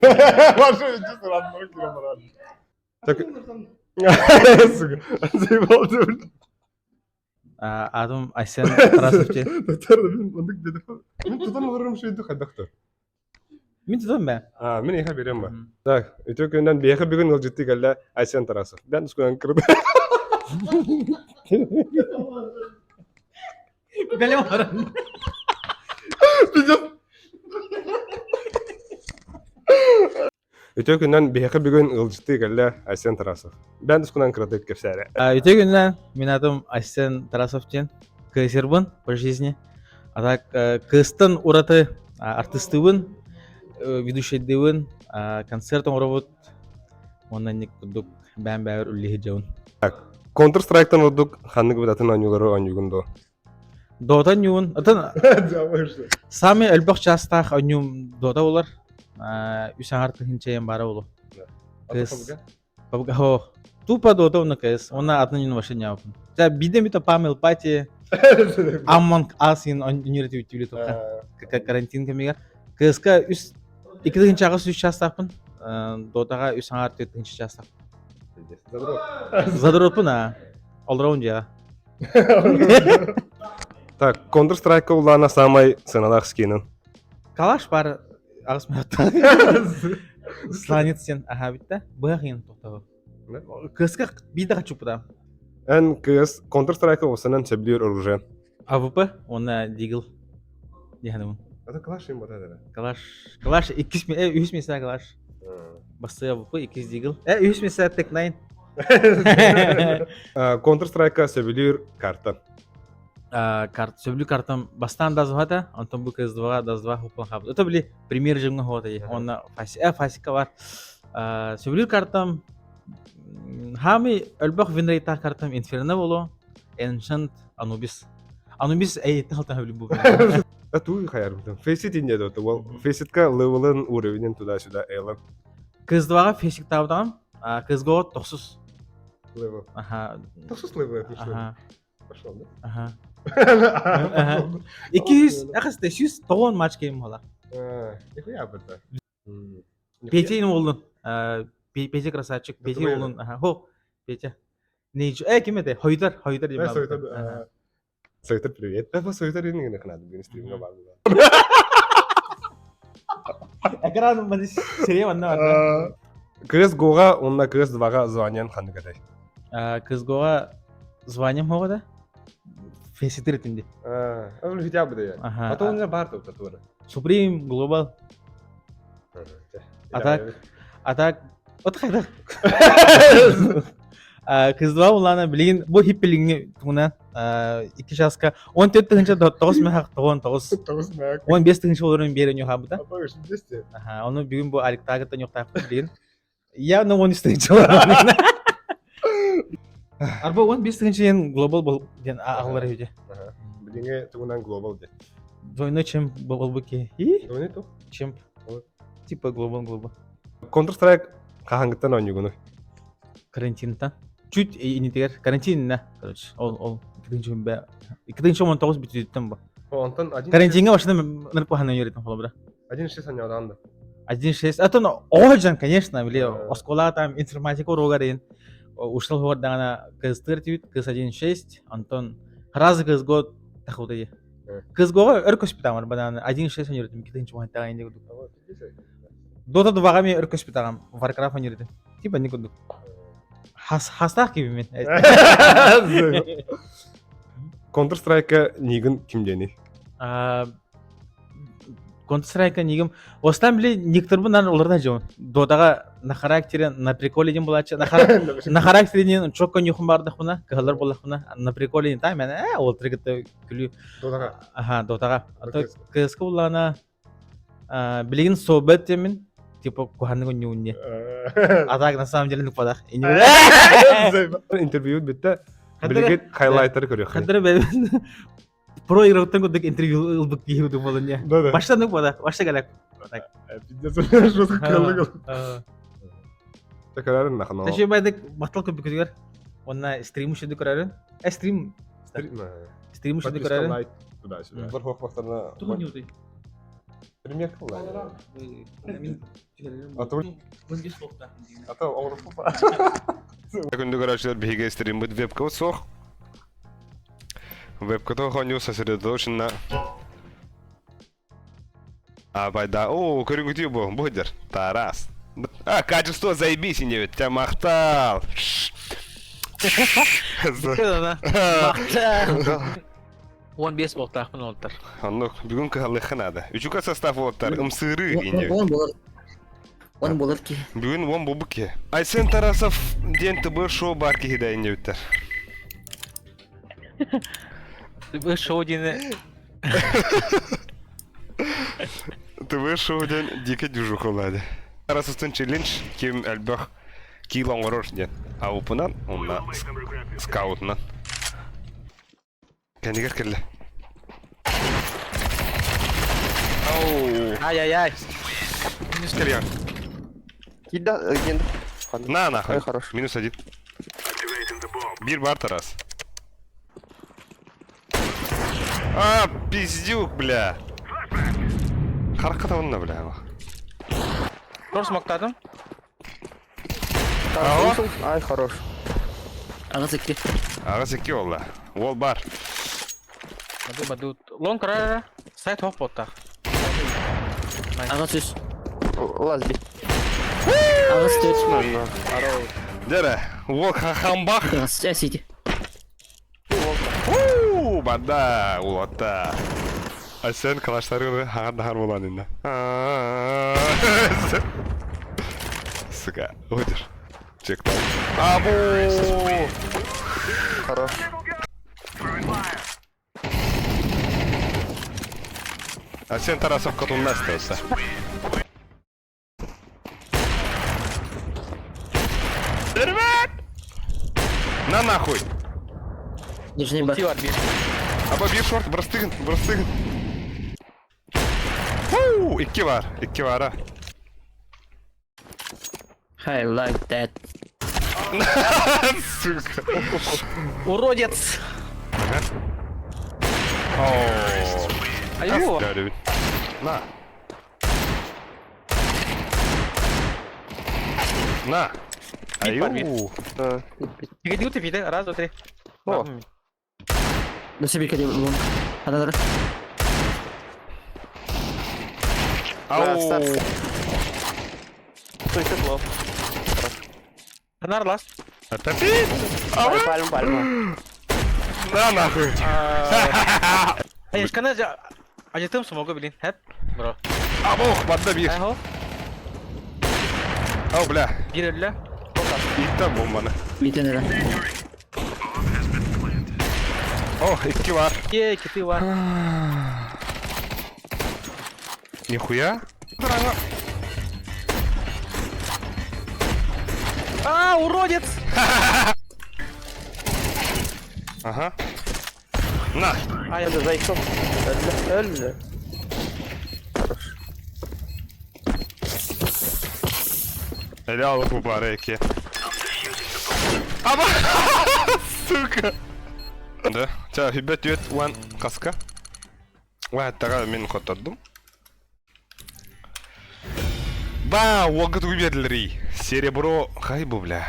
Ваша Так, Аатым Айсен Тарасов диэн. Мин тутан олорорум шүйдү хайдахтар. Мин тутан бэ. А, мин эха берем ба. Так, үтө күннэн биэхэ бүгүн ыалдьыттыы кэллэ Айсен Тарасов. Бен тускунан кырды. Бэлэм олорон. Үтүө күннэн биһиэхэ бүгүн ыалдьыттыы кэллэ Айсен Тарасов. Бэйэн тускунан кыратык кэпсээрэ. Үтүө күннэн мин аатым Айсен Тарасов диэн. Кыысырбын по жизни. А так кыыстан ураты артыстыыбын, ведущайдыыбын, концерт оҥоробут уонна инник курдук бэйэм бэйэбэр үллэһи дьабын. Counter Strike-тан ордук ханнык быдатын оонньуулары оонньуугун дуо? Дота оонньуубун. Атын самый элбэх чаастаах оонньуум Дота болар. Үс аҥар тыһыынчайым баара болу. Кыс. Тупо Дота уонна КС. Уонна атын оонньууну вообще ньаабаппын. Ча биирдэ эмит Памел Пати Among Us иин оонньуур этибит түүлү тухха. Карантин кэмигэр. КСка үс 2008 үс чаастаахпын. Дотаҕа үс аҥаар 4 чаастаахпын. Задротпун аа. Олоробун дьиэҕэ. Так, Counter Strike улаана самай сыаналаах скинын. Калаш бар аҕыс минута. Сланец сен аха бүтта. Быһах иин тохтоо. Кыска биир да чуппута. Эн кыыс Counter Strike осынан сөбүлүүр оружие. АВП уонна Дигл диэхэнэбин. Это калаш им бата да. Калаш Калаш иккис үһүс места Калаш. Бастыга АВП иккис Дигл. Э үһүс места Тек 9. Counter Strike сөбүлүүр карта. Карт сөбүлүүр картам бастаан дазвата, онтон бу КС2 ДАЗ-2 хуппан хабыт. Это били премьер режимҥа хуота Онна фасика бар. Сөбүлүүр картам хаамый өлбөх винрейтаах картам Инферно боло, Ancient Anubis. Anubis эйиттен халтан бу. А ту хаярбытым. Фейсит инде доты. Ол фейситка левелын уровенин туда-сюда элен. КС2-га фейсик табытаҕым. КСГО тохсус. Левел. Аха. Тохсус левел отлично. Аха. Пошел, да? Аха. 200, ахасты 190 матч кейм буола. Нихуя быта. Петя уолун. Петя красавчик. Петя уолун. Аха. Хо. Петя. Не, э ким это? Хойдар, Хойдар диэн баар. Сойтар привет. Э, Сойтар ингene ханады бүгүн стримҥа баар Экран маны сирее манна барда. КС-ГО-ҕа уонна КС-2-ҕа званиен ханнык этэй? КС-ГО-ҕа званием хоҕо да? Феситир этим ди. Ол хотя бы да. Ага. А то у меня бар тут тура. Supreme Global. А так, а так, вот хайдах. Кыздыба улаана билигин бу хиппилиҥҥи туһунан икки часка 14 тыһыынча тоҕус мөһөх тоҕон тоҕус Тоҕус мөһөх. 15 тыһыынча олорон биэрэн ньуохаабыта. Десять. Аха, ону бүгүн бу Аликтаагыттан ньуохтаахпыт билигин. Явно 13 тыһыынча олорон. Арба 15 тыһыынча диэн глобал бол диэн аҕалар үһү. Билиҥҥи тугунан глобал диэн. Двойной чем болбу ки. Двойной ту? Чем? Типа глобал глобал. Counter Strike хаһааҥҥыттан оонньуугунуй? Карантинтан. Чуть инитигэр карантинна, короче, ол ол 2019 бүтүүтүттэн бу. Онтон один Карантиҥҥа машина нырк баһана үөрэтин холобура. 1.6 анньаҕадаан да. 1.6. А то оҕо дьон, конечно, били оскуола там информатика уруогар иһин ушел хуордаҕына кызтыр тибит, кыз 1.6, онтон разы кыз год тахута дии. Кыз гога өр көспүт бананы 1.6 үөрэтим, 2010 инде курдук. Дота 2-га мен өр көспүт аҕам, Warcraft үөрэтим. Типа не курдук. Хас хастаах киһи мен. Counter Strike нигин ким диэний? Counter Strike нигим. Остан били никторбун нан олорда жон. Дотаға на характере, на приколе дем булачы. На, на характере не чокко нюхум бардахпына, кыһалар боллахпына. На приколе не та мен э ол тригетте күлүү. Дотаға. Аха, дотаға. А то КСК буллана билигин собет темин типа куханнык унньуунне. А так на самом деле нукпадах. Интервью бүттэ. Билигин хайлайтары көрүөххэ. Хаддара бэбин про игроктан курдук интервью ылбыт киһи курдук болунья. Да, да. Башта нукпадах, башта кэлек. Пиздец, жестко кэллик. Такарарын нахано. Тэши байдык батал көбүкүтүгэр. Онна стрим үшүдү көрөрүн. Э стрим стрим үшүдү көрөрүн. Туда-сюда. Бір хохмақтарына Тугу ньуты. Пример кылла. А то а то оҥорбуппа. Күндү көрөөччүлэр биһиги стриммит вебка суох. Вебка хоню сосредоточен на А, байда. О, көрүҥүтүү бу. Бу сылдьар. Тарас. А, качество заебись инебит. Тя махтал. Махтал. 15 буолтаахпын уолтар. Оннук бүгүн кыһаллыахха наада. Үчүгэй состав уолаттар ымсыырыы инебит. Он болар. Он болар ки. Бүгүн он болбук киһи. Айсен Тарасов диэн ТБ шоу бар киһи да инебиттер. ТБ шоу диэни ТВ шоу диэн дикэ дюжухалаады. Тарасовтан челлендж ким элбэх киил оҥорор диэн. Аупынан, онна скаутунан. Кэннигэр кэллэ. Ау! Ай-яй-яй. Кэлиэн. Кида, ген. На нахуй. Ай, хорош. Минус один. Бир бар Тарас. А, пиздюк, бля. Харакка табынна, бля. Тор смоктадым. Ага. Ай, хорош. Аҕыс икки. Аҕыс икки буолла. Уол бар. Баду баду. Лонг рара. Сайт хоп боттах. Аҕыс үс. Лазби. Аҕыс төрт. Дәрі, уол хахамбах. Аҕыс сити. Уу, бада, улатта. А сен калаштарыңды хагар дахар болан инде. Сука, выйдешь. Чек там. Абу! Хорош. Арсен Тарасов котунна остался. Ребят! На нахуй! Нижний бар. Тивар бир. Аба бир шорт, бырастыгын, бырастыгын. Фу, икки бар, икки бар, а. I like that. Сука. Уродец! О. Айуу! На. На. Аю. Погоди, ты да? Раз, два, три. О. Да себе каде вон. Анадыр. Ау. Стой, тепло. Анар лас. Опять? Пальма, пальма. На нахуй. Айышкана ажытым смогу, блин. Хэп, бро. Абух, бадда бир. Айхо. Ау, бля. Бир өллө. Иттен бомбаны. Бүтэн эрэ. О, икки бар. Е, кити бар. Нихуя. А, уродец! Ага. На. Ай, Это зайцов. Өллө, өллө. Ele alıp mübarek. Ama сука. Да. Ча, хибет юет уан каска. Уан тага мен хотоддум. Ба, уогат убедлери. Серебро хайбу, бля.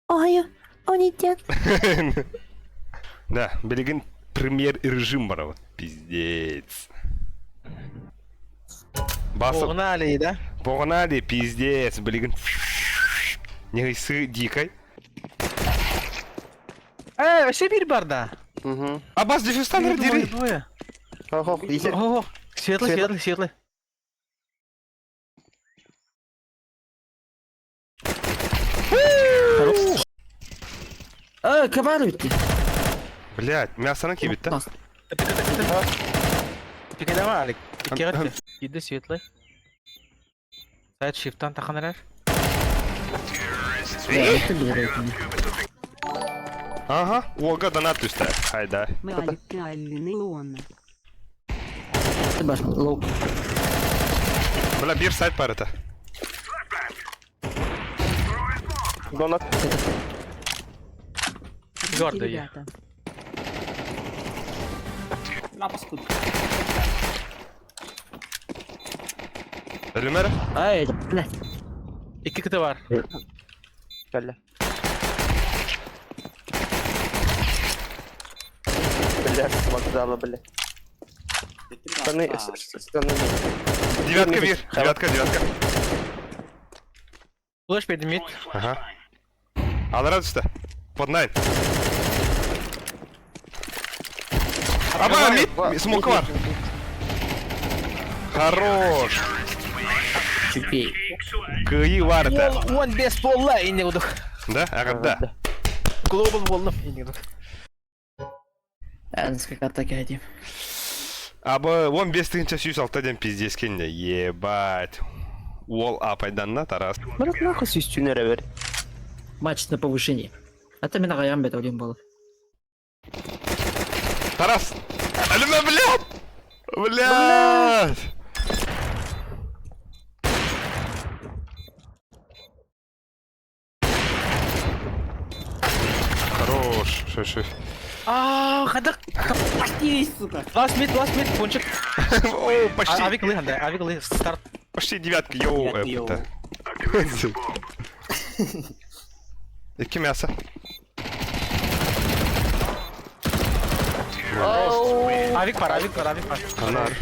Ой, он идет. Да, билигин премьер режим бар вот. Пиздец. Басып Погнали, да? Погнали, пиздец, билигин. Негайсы дикой. Э, вообще бир бар да. Угу. А бас дефюстанер Двое, дири. двое. Ох, ох, Ого, светлый, Светлый. светлый, светлый. А, кабар bitti. Блять, мясоны кибит, да? Пикадама, Алик. Икки Иди светлый. Сайт шифтан таханарар. Ага, уога донат түстэ. Хайда. Лоу. Бля, бир сайт бар это. Донат. Гордые. Өлүмэр. Ай, блядь. Икки кыты бар. Кэллэ. Бля, вокзала, бля. Штаны, штаны. Девятка бир. Девятка, девятка. Флеш бедимит. Ага. Алара түсті. Под найн. Аба, мид, смока бар. Хорош. Чупей. Кыйы бар это. Он без пола и не удух. Да? Ага, да. Глобал болдum и не удух. Сколько атаки один. Аба, 15 тыһынча 106 ден пиздец кенде. Ебать. Уол апайданна Тарас. Брат, нахуй свистюнера бер. Матч на повышение. А ты меня гаям бет один был. Тарас! Алина, блядь! Блядь! Хорош, шо, шо. А, хадак. Почти, сука. Last mid, last mid, пончик. О, почти, Авик лы, да, авик лы, старт. почти девятка, йоу, Девятка, йоу. это. Икки мясо. Авик пар, авик пар, авик пар. Анар.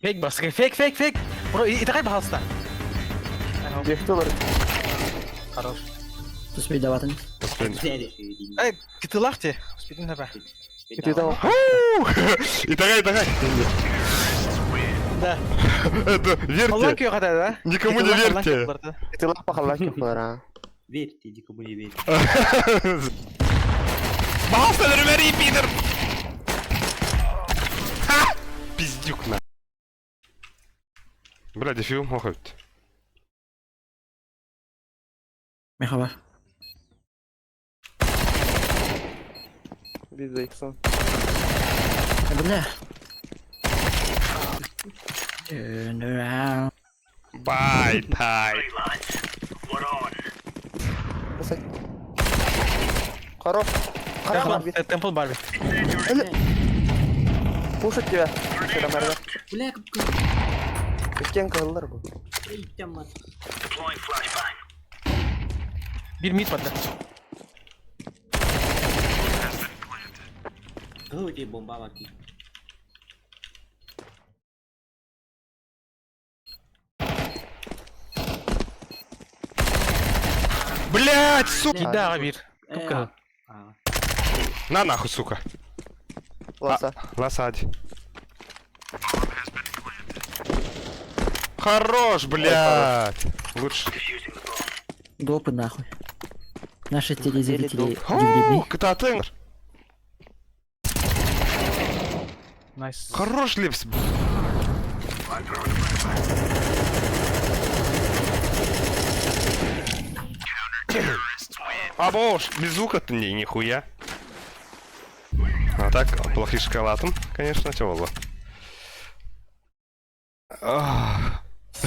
Фейк бас, фейк, фейк, фейк. Бро, итагай бахалста. Дехтулар. Хорош. Туспей даватын. Эй, кытылахте. Спидин хаба. Ты дал. Итагай, итагай. Да. Это, Аллах верьте. күйө ката, да? Никому не верьте. Ты лапа халаки а. Верьте, никому не верьте. Пожалуйста, Рюмери, пидор! Ха! Пиздюк на. Бля, дефью, охоть. Мехава. Виза иксон. Бля. Turn around. Бай, тай. Хорош. Хорош. Темпл Барби. Пушит тебя. Бля, как Стенка ыллар бу. там Бир мид падда. Какой бомба баки? Блять, сука! Да, бир. Тупка. На нахуй, сука. Ласа. Ласадь. Хорош, блядь. Лучше. Допы нахуй. Наши телезрители О, удивлены. кытатын. Найс. Хорош, Липс. А бош, без звука-то не, нихуя. А так, плохишка латом, конечно, тёло.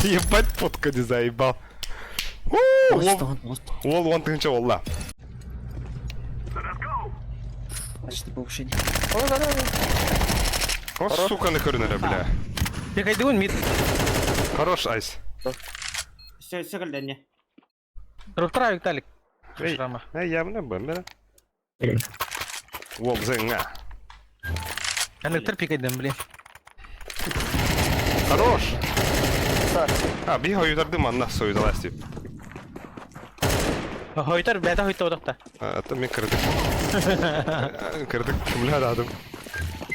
Ебать, фотка не заебал. Ол он тынча олла. Матч на повышение. О, сука, на көрінері, бля. Бекайдыгын мид. Хорош, айс. Все, все, когда не. Руптар авик талик. Эй, Шрама. эй, явно бомбера. Ол зыңа. Электр пикайдым, блин. Хорош. А, би хойдарды манна сойдалас деп. Хойтар, бәті хойта одақта. А, это мен кірдік. Кірдік, бля, радым.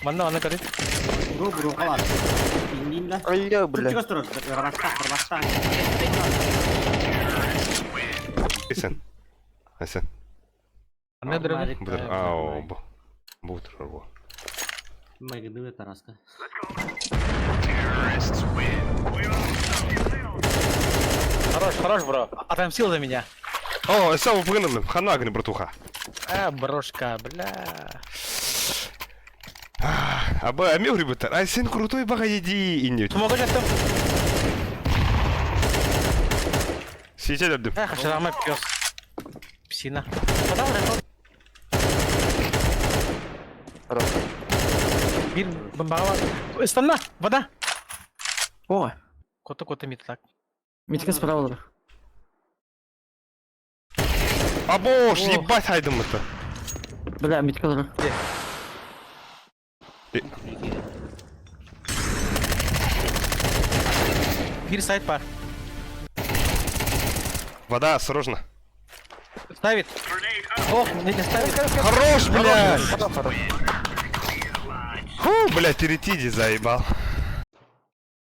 Манна, манна көрі. Бро, бро, қалар. Индин да. Ой, бля. Чего строишь? Рабашта, рабашта. Айсен. Айсен. Манна дұры. Бұдыр, ау, бу. Бу тұр, бу. Майгыды Тараска. Хорош, хорош, бро. Отомстил за меня. О, сау выгнал, хана гни, братуха. А, брошка, бля. Аба, амил, ребята, Айсен крутой бага еди и не. Тумага жаттым. Сидели, Эх, шрама пес. Псина. Подал, Хорош. Биир бомбаҕа Ыстанна! Вода! О, Кота-кота мид так. Митька справа олорор. Абош, ебать хайдыммыта. Бля, Митька олорор. Биир сайт бар. Вода, осторожно. Ставит. Ох, не не ставит. Хорош, блядь! Хорош, хорош. Фу, блядь, перетиди заебал.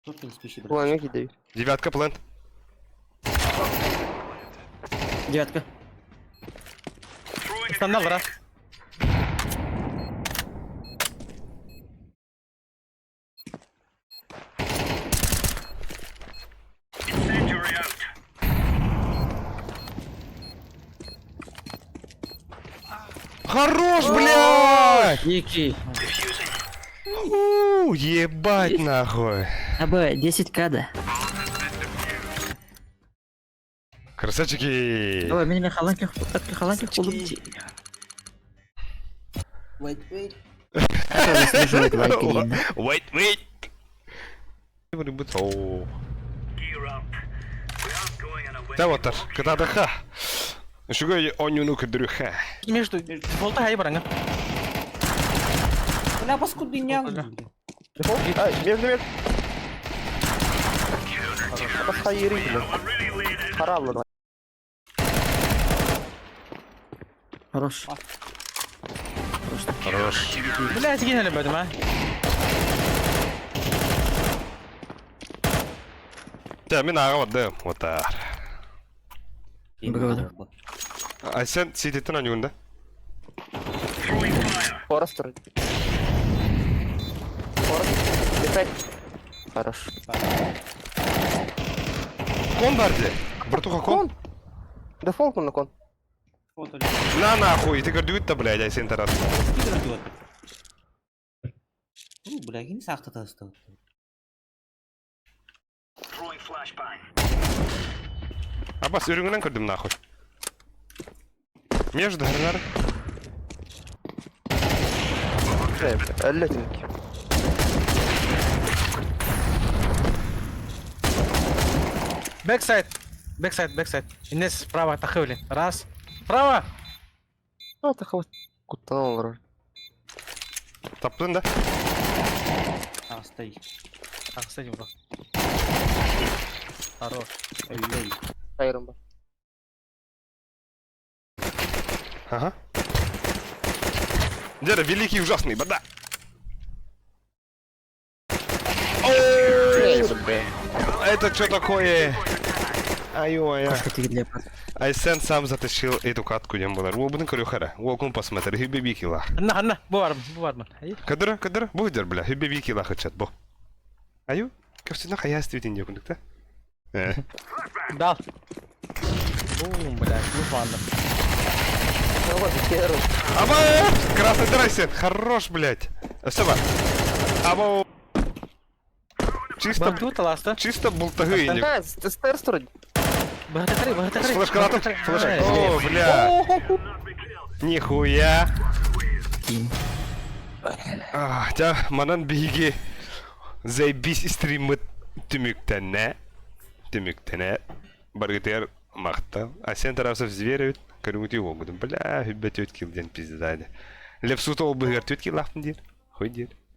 Тут не спеши, брат. Ой, мягкий даю. Девятка плент. Девятка. Ыстанна раз. Хорош, блядь! Дикий. У, ебать нахуй. АБ, 10к, да. Красавчики! Давай, меня халанки, халанки хулумти. Wait, wait. Wait, wait! Та вот кытадаха. Үчүгэй онньууну көрдөрүхэ. Между дефолта хай бараңа. Бля, паскудный нян. Дефолт? А, между между. Хайри, блин. Харалла, Хорош. Хорош. Бля, тигин бөдүм а. Та мин ааҕа бардым. Отар. Благодарю. Айсен сититтен оонньуугун да? Форест вроде. Форест. Летай. Хорош. Кон бар дии. Братуха кон. Дефолт на кон. На нахуй, ты көрдүгүт да, блядь, Айсен Тарас. Бля, ким саахта таста. Абас үрүҥүнэн көрдүм нахуй. Между хренар. Летенький. Бэксайд. Бэксайд, бэксайд. Инес справа тахы Раз. Право. А, ты хват. Кутанул вроде. Таптын да? Стой. Так, кстати, бро. Хорош. Ой, Айрон бар. Ага. Деда, великий и ужасный, бада. Это что такое? Ай-ой, Кошка ты для пас. Айсен сам затащил эту катку дем было. Уобын көрүхара. Уокун посмотри, хүбе бикила. Анна, анна, бу бар, бу бар. Кадыра, кадыра, бу дер бля, хүбе бикила хачат бу. Аю, кәфсина хаяс дибитин дия күндүк та. Дал. Бум, блядь, ну ладно. Аба, красный драйсен, хорош, блядь. Спасибо. Аба. Чисто, Тут ласта. чисто бултагы. А, стерс вроде. Бахатары, бахатары. Флешка флешка. О, бля. Нихуя. А, тя манан биһиги заебись стриммыт түмүктэннэ. Түмүктэнэ. Баргытыгар махтал. Асен Тарасов зверевит. Көрүҥүтүй уолгутун. Бля, хүббэ түөт килл диэн пиздедайды. Лепсута ол быһыгар түөт киллаахпын диир. Хуй диир.